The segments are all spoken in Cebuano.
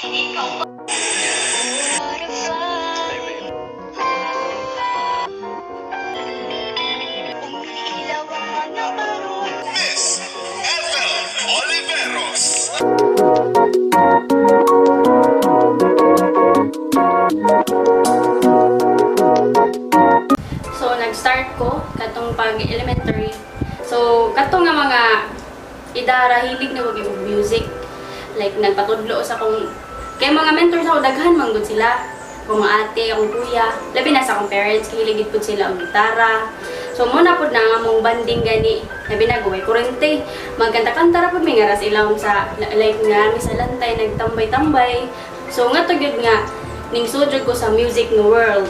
Butterfly. Umiilaw ang mga barong. Miss Ethel Oliveros. So, nag-start ko katong pag elementary. So, katong nga mga idara, hilig na ko og music. Like, nagpatudlo sa akong, kay mga mentors ako, daghan man gud sila. Akong mga ate, akong kuya, labi na sa akong parents, kay hilig gid pud sila og gitara. So, mo na pud na nga mong banding gani, labi na gaway kurente. Magkanta-kanta ra pud mi nga ra sa ilawom sa, like nga mi sa lantay, nagtambay-tambay. So, nga to gyud nga, ning sujod ko sa music nga world.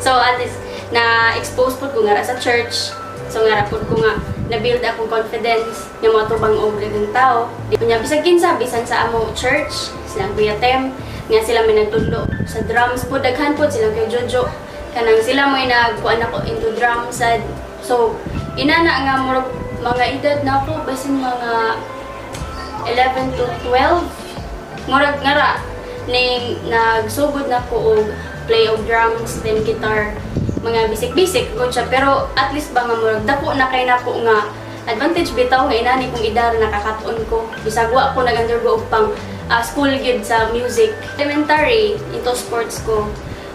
So at least na-expose pud ko nga ra sa church. So nga ra pud ko nga na-build akong confidence nga moatubang og daghang tao. Unya bisag kinsa, bisan sa among church, silang Kuya Tem, nga sila may nagtudlo sa drums pud, daghan pud silang kay Jojo. Kanang sila mo'y nagkuan ako into drums sad. So inana nga murag mga edad na ako basin mga 11 to 12, murag nga ra ning nagsugod na ko og play og drums then guitar, mga basic-basic gud siya, pero at least ba nga murag dako na kay nako nga advantage bitaw nga inani kong edad nakakatuon ko bisag wa ko nag-undergo og pang school gyud sa music. Elementary, into sports ko,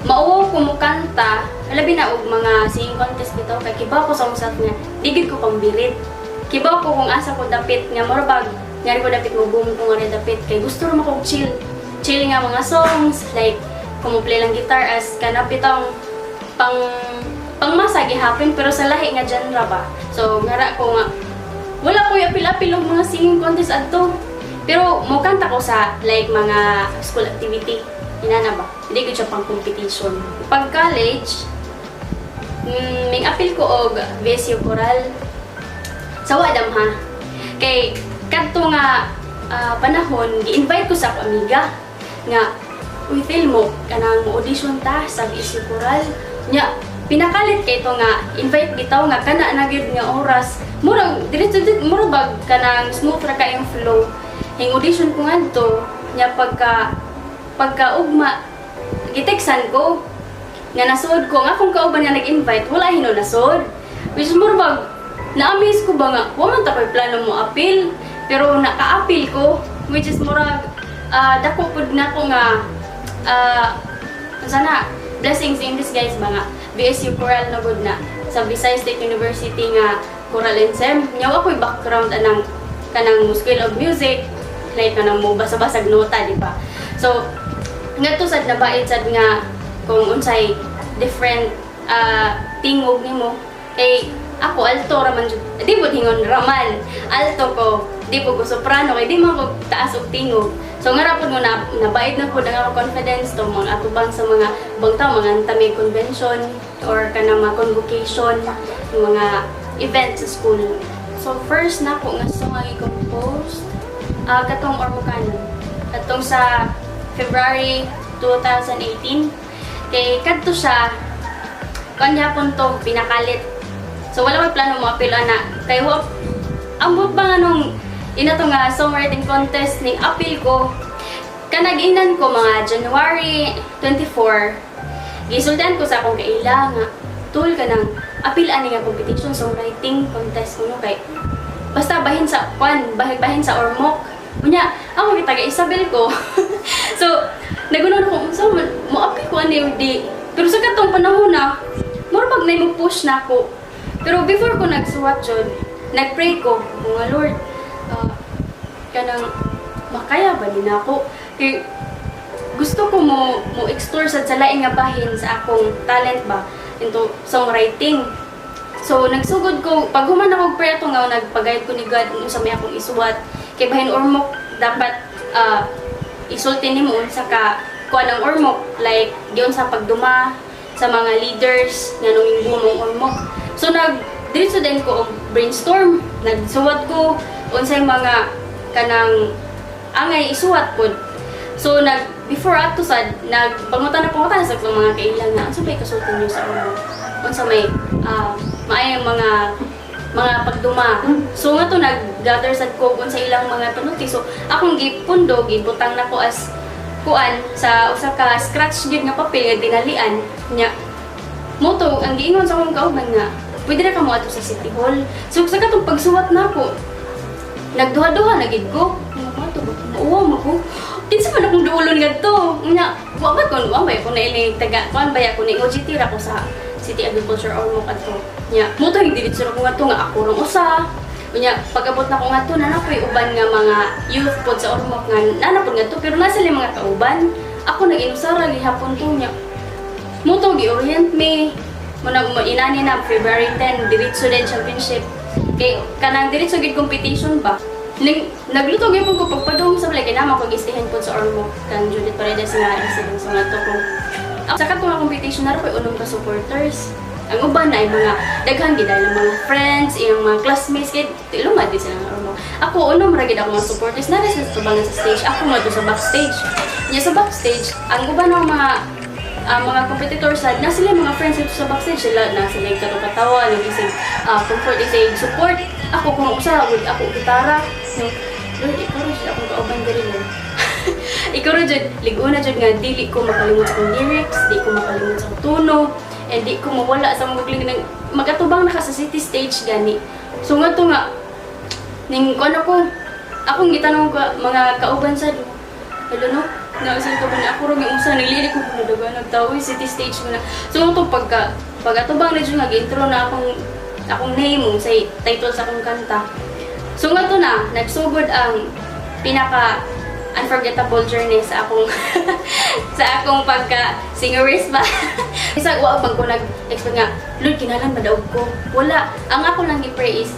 mauwaw ko mukanta, labi na og mga singing contest bitaw, kay kibaw ko sa akong self nga di gyud ko pambirit. Kibaw ko kung asa ko dapit nga mura bag ngari ko dapit mo boom ko ngari dapit, kay gusto ra ko chill chill nga mga songs, like kung mo play lang guitar as kanang bitong pang pangmasa gihapon, pero sa lahi nga genre ba. So ngara ko nga wala ko apil-apil og mga singing contest adto, pero mo kanta ko sa like mga school activity inana ba, hindi ko siya pang competition. Pag college, ming apil ko og VSU Choral sa Wadam ha. Kay kadto nga panahon, gi-invite ko sa ako amiga nga, "Uy, feel mo kanang mo audition ta sa VSU Choral." Nya pinakalit kay ito nga invite bitaw nga kana na gyud nga oras. Murag diretso dit, murag bag kanang smooth ra kayong flow. Hing audition ko ngadto, nya pagka pagka ugma giteksan ko nga nasud ko, nga akong kauban nga nag-invite wala hinuon nasud. Which is murag bag na-amaze ko ba nga wa man ta ko'y plano mo apil, pero naka-apil ko, which is murag dako pud nako nga sana blessings in disguise ba nga VSU Choral na gud na sa Visayas State University nga Choral Ensemble. Nya wa ko'y background anang kanang mo school of music, like kanang mo basa-basag nota, di ba? So ngadto sad nabait sad nga kung unsay different tingog nimo, kay ako alto raman jud, di mo hingon raman, alto ko, di po ko soprano, kay di man ko taas og tingog. So nga ra pud mo na nabait na pud ang akong confidence to mga atubang sa mga ubang tao, mga antami convention or kanang mga convocation, mga event sa school. So first na ko nga song ang i-compose, katong Ormocanon, katong sa February 2018, kay kadto siya kanya to pinakalit. So wala may plano mo apil ana, kay wa ambot ba nga nung ina to nga songwriting contest ning apil ko. Kanaginan ko mga January 24, gisultian ko sa akong kaila nga, "Tul, kanang apil ani nga competition, songwriting contest kuno, kay basta bahin sa kwan, bahin bahin sa Ormoc." Unya ako kita taga Isabel ko, so nagunon ko unsa man mo apil ko ani di. Pero sa katong panahon na mura pag nay mo push na ako. Pero before ko nagsuwat jud, nagpray ko mga, "Lord, kanang makaya ba ni nako?" Kay gusto ko mo mo explore sa lain nga bahin sa akong talent ba into songwriting. So nagsugod ko, pag human ako prayer to nga nagpagayad ko ni God unsa may akong isuwat, kay bahin Ormoc dapat isulti nimo unsa ka kuan ang Ormoc, like giun sa pagduma sa mga leaders nga nung mong Ormoc. So nag diretso din ko og brainstorm, nagsuwat ko unsay mga kanang angay isuwat pod. So nag before ato sad nagpangutan na pangutan sa akong mga kaila nga unsa may kasulti niyo sa Ormoc, unsa may maayong mga pagduma. So nga to nag-gather sad ko unsa ilang mga panulti. So akong gipundo, gibutang nako as kuan sa usa ka scratch gyud nga papel nga dinalian nya. Mo to ang giingon sa akong kauban nga pwede ra ka mo adto sa City Hall. So sa katong pagsuwat nako, nagduha-duha na gid ko. Ano ba to? Uwa mo ko. Kinsa man akong duolon ngadto? Nya, wa ba ko, wa ba ko na iling taga kuan ba ko ni OJT ra ko sa City Agriculture Ormoc adto. Nya, mo to hindi diretso ra ko ngadto nga ako rong usa. Unya, pag-abot na ko ngadto na ko'y uban nga mga youth pod sa Ormoc nga nana pod ngadto, pero nasa sila mga kauban. Ako nag-inusara gihapon to nya. Mo to gi-orient me. Muna mo inani na February 10 diretso din championship. Kay kanang diretso gid competition ba. Ning, nagluto gyud ko pagpadung sa balay kay nama ko gistihan pod sa Ormoc kan Judith Paredes nga residence nga to ko. Sa katong nga competition, nara ko'y unom ka supporters. Ang uban na ay mga daghan gid dahil ang mga friends, iyang mga classmates kay lumad din sila ng Ormoc. Ako unom ra gid ako mga supporters na sa tubangan sa stage. Ako mo sa backstage. Nya sa backstage, ang uban ng mga competitors sa na sila mga friends dito sa backstage, sila na sila yung katawa, nag isig comfort, isig support. Ako kung usa with ako gitara no. Lord, ikaw ra jud akong kauban diri, Lord. Ikaw ra jud. Lig-una jud nga dili ko makalimot sa akong lyrics, di ko makalimot sa akong tono, and di ko mawala sa mga gling nang magatubang na ka sa city stage gani. So nga to nga ning kuan ako, akong gitanong ko mga kauban sa, hello no, na sa ko na ako ra yung usa naglili ko na daga nagtawo city stage mo na. So mo to pagka pag atubang na jud nga intro na akong name mo sa title sa akong kanta. So nga to na nagsugod ang pinaka unforgettable journey sa akong pagka singerist ba. Isa wa bang ko nag-expect nga, "Lord, kinahanglan madaog ko." Wala. Ang ako lang gi-pray is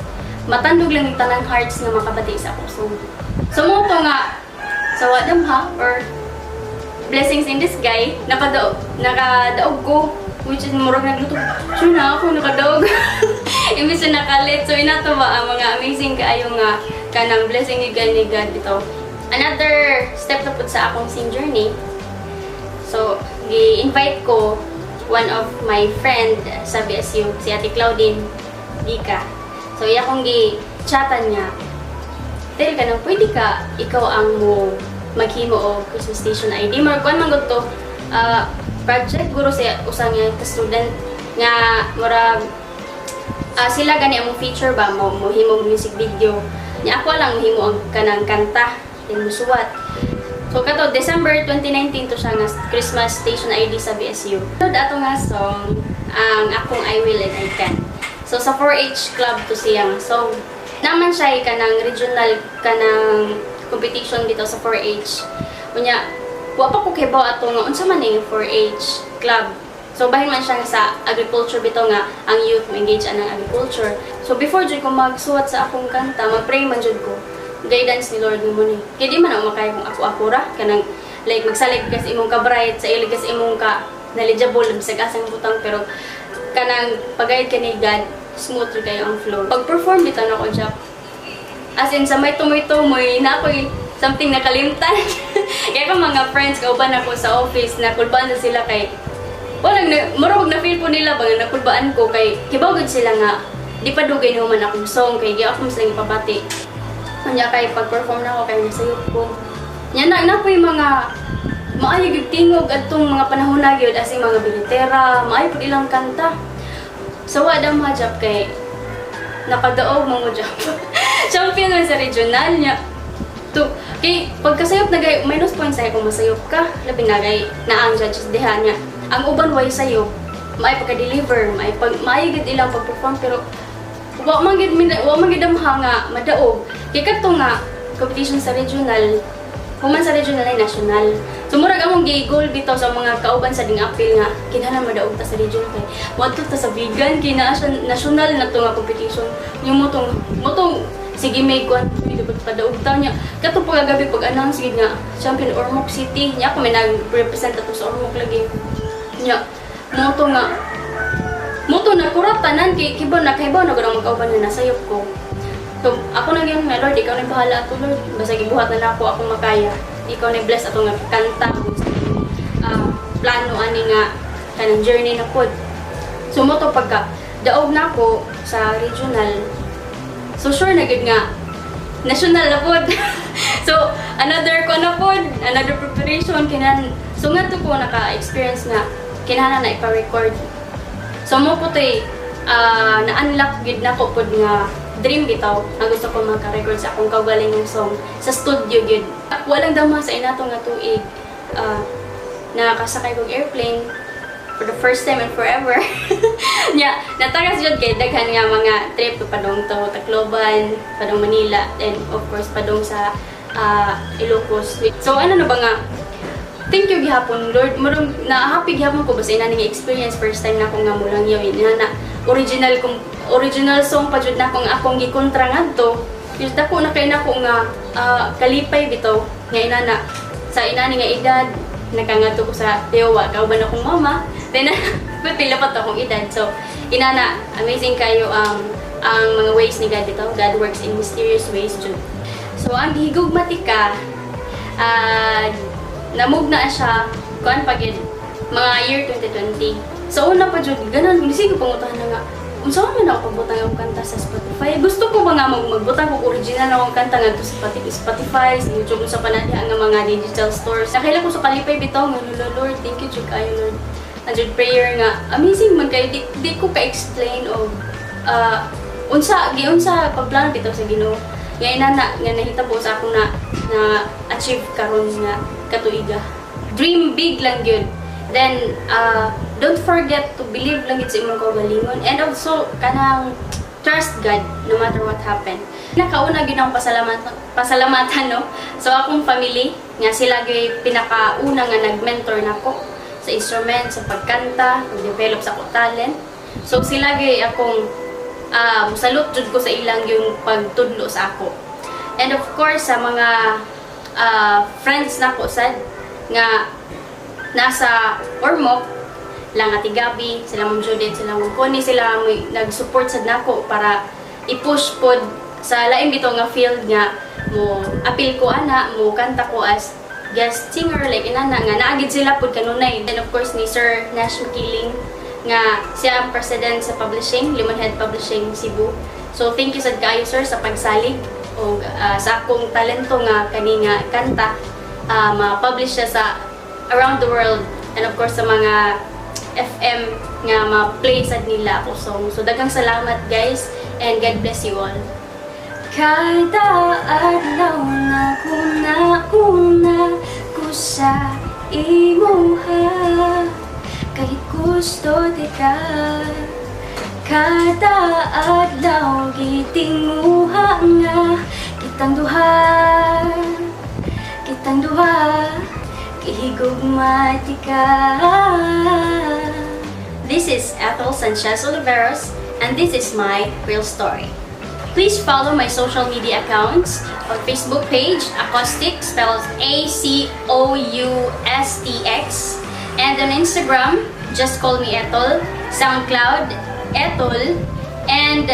matandog lang yung tanang hearts nga makabati sa akong song. So mo to nga sa wadam ha or blessings in disguise, nakadaog, nakadaog ko, which is murag nagluto. Sure na ako nakadaog. Imbis na nakalit. So inato ba ang mga amazing kaayo nga kanang blessing ni God bitaw. Another step na pud sa akong sing journey. So, gi-invite ko one of my friend sa BSU, si Ate Claudine Gika. So, iya akong gi-chatan niya. Tel ka nang pwede ka, ikaw ang mo maghimo og Christmas station ID. Mar kuan man gud to, project guro sa usa nga ka student nga murag sila gani ang feature ba mo mo himo music video. Nya ako lang mohimo ang kanang kanta then musuwat. So kato December 2019 to siya nga Christmas station ID sa BSU. So ato nga song ang akong "I Will and I Can". So sa 4-H club to siya nga song. Naman siya kanang regional kanang competition dito sa 4-H. Unya wa pa ko kibaw ato nga unsa man ning 4-H club. So bahin man siya sa agriculture bitaw nga ang youth mo engage anang agriculture. So before jud ko magsuwat sa akong kanta, mag-pray man jud ko. Guidance ni Lord mo ni. Kay di man ako makaya kung ako-ako ra kanang like magsalig ka sa imong ka bright, sa ilig ka sa imong ka knowledgeable bisag asang butang, pero kanang pag-guide ka ni God, smooth ra kayo ang flow. Pag-perform bitaw nako siya, as in sa may tumoy-tumoy na ako'y something nakalimtan. Kaya pa mga friends kauban ako sa office, nakulbaan na sila kay walang na, murag na feel po nila ba nga nakulbaan ko, kay kibaw gud sila nga di pa dugay ni man akong song kay gi ako mas lang ipabati. Unya kay pag-perform na ako kay nasayop ko. Nya na na po yung mga maayo gyud tingog adtong mga panahon na gyud, as in mga bilitera, maayo pud ilang kanta. So wa dam hajap kay nakadaog mo jap. Champion man sa regional niya. To, kay pagkasayop na gay minus points ay kung masayop ka, labi na gay na ang judges diha niya. Ang uban way sayop, maay pagka-deliver, maay pag maayo gid ilang pag-perform, pero wa man gid nga madaog. Kay kadto nga competition sa regional, human sa regional ay national. So murag among gi-goal bitaw sa mga kauban sa ding apil nga kinahanglan madaog ta sa regional kay moadto ta sa Vigan, kay naa siya national na to nga competition. Yung motong sige may kuan pwede ba padaog ta niya. Kato pagkagabi pag-announce gid nga champion Ormoc City niya, ako may nag-represent ato sa Ormoc lagi. Nya mo to nga mo to na kurat tanan kay kibaw na kay na gud ang magkauban nga nasayop ko. So, ako na gyud nga, "Lord, ikaw na yung bahala ato, Lord. Basta gibuhat na nako akong makaya. Ikaw na bless ato nga kanta kung sa plano ani nga kanang journey na pod." So mo to pagka daog na ako sa regional. So sure na gud nga national na pod. So another ko na pod, another preparation kinan. So ngadto ko naka-experience nga kinahanglan na ipa-record. So mao po to'y na-unlock gid nako pod nga dream bitaw nga gusto ko maka-record sa akong kaugalingong song sa studio gid. Walang dama sa inato nga tuig, nakasakay kog airplane for the first time and forever. Nya, natagas jud kay daghan nga mga trip padong to Tacloban, padong Manila, and of course padong sa Ilocos. So ano na ba nga thank you gihapon, Lord. Murag na happy gihapon ko basta ina nga experience, first time na ko nga mulangyaw ina na original kong original song pa jud na akong akong gikontra ngadto. Yus dako na kay nako nga kalipay bitaw nga ina na sa ina nga edad nakangadto ko sa tiyowa kauban akong mama, then but pila pa to akong edad. So ina na amazing kayo ang mga ways ni God bitaw. God works in mysterious ways jud. So ang Gihigugma Tika, namugna siya kuan pa gyud, mga year 2020. So una pa jud ganan sige pangutahan na nga unsa man ako pagbutang akong kanta sa Spotify. Gusto ko ba nga magbutang og original akong kanta ngadto sa Spotify, sa YouTube, sa panadiha nga mga digital stores. Nakaila ko sa kalipay bitaw nga, "Lord, Lord, thank you jud kayo, Lord." Ang jud prayer nga amazing man kayo, di ko ka-explain og unsa giunsa pagplano bitaw sa Ginoo nga inana nga nahitabo sa akong na na achieve karon nga katuiga. Dream big lang yun. Then don't forget to believe lang gid sa imong kaugalingon and also kanang trust God no matter what happen. Nakauna gyud akong pasalamatan, no, so akong family nga sila gyud pinakauna nga nag-mentor nako sa instrument, sa pagkanta, pag-develop sa akong talent. So sila gyud akong musalute jud ko sa ilang yung pagtudlo sa ako. And of course sa mga friends nako sad nga nasa Ormoc lang, Ate Gabi, sila Ma'am Judith, sila Ma'am Connie, sila may nag-support sad nako para i-push pod sa lain bitaw nga field nga mo apil ko ana, mo kanta ko as guest singer, like inana nga naagid sila pod kanunay. And of course ni Sir Nash Makiling nga siya ang president sa publishing, Lemonhead Publishing Cebu. So thank you sad kaayo, sir, sa pagsalig o sa akong talento nga kani nga kanta ma-publish siya sa around the world and of course sa mga FM nga ma-play sad nila ako song. So daghang salamat, guys, and God bless you all. Kada adlaw na una ko sa imuha, kay gusto di ka. Kada adlaw gitinguha nga kitang duha, kitang duha, gihigugma tika. This is Ethel Sanchez Oliveros, and this is my real story. Please follow my social media accounts on Facebook page, Acoustix, spells Acoustx, and on Instagram, Just Call Me Ethel, SoundCloud, Ethel, and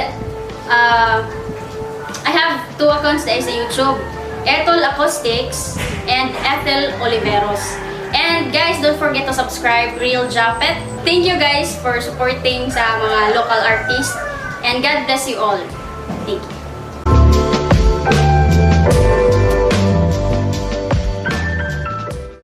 I have two accounts dahil sa YouTube, Ethel Acoustics and Ethel Oliveros. And guys, don't forget to subscribe Real Japet. Thank you guys for supporting sa mga local artists. And God bless you all.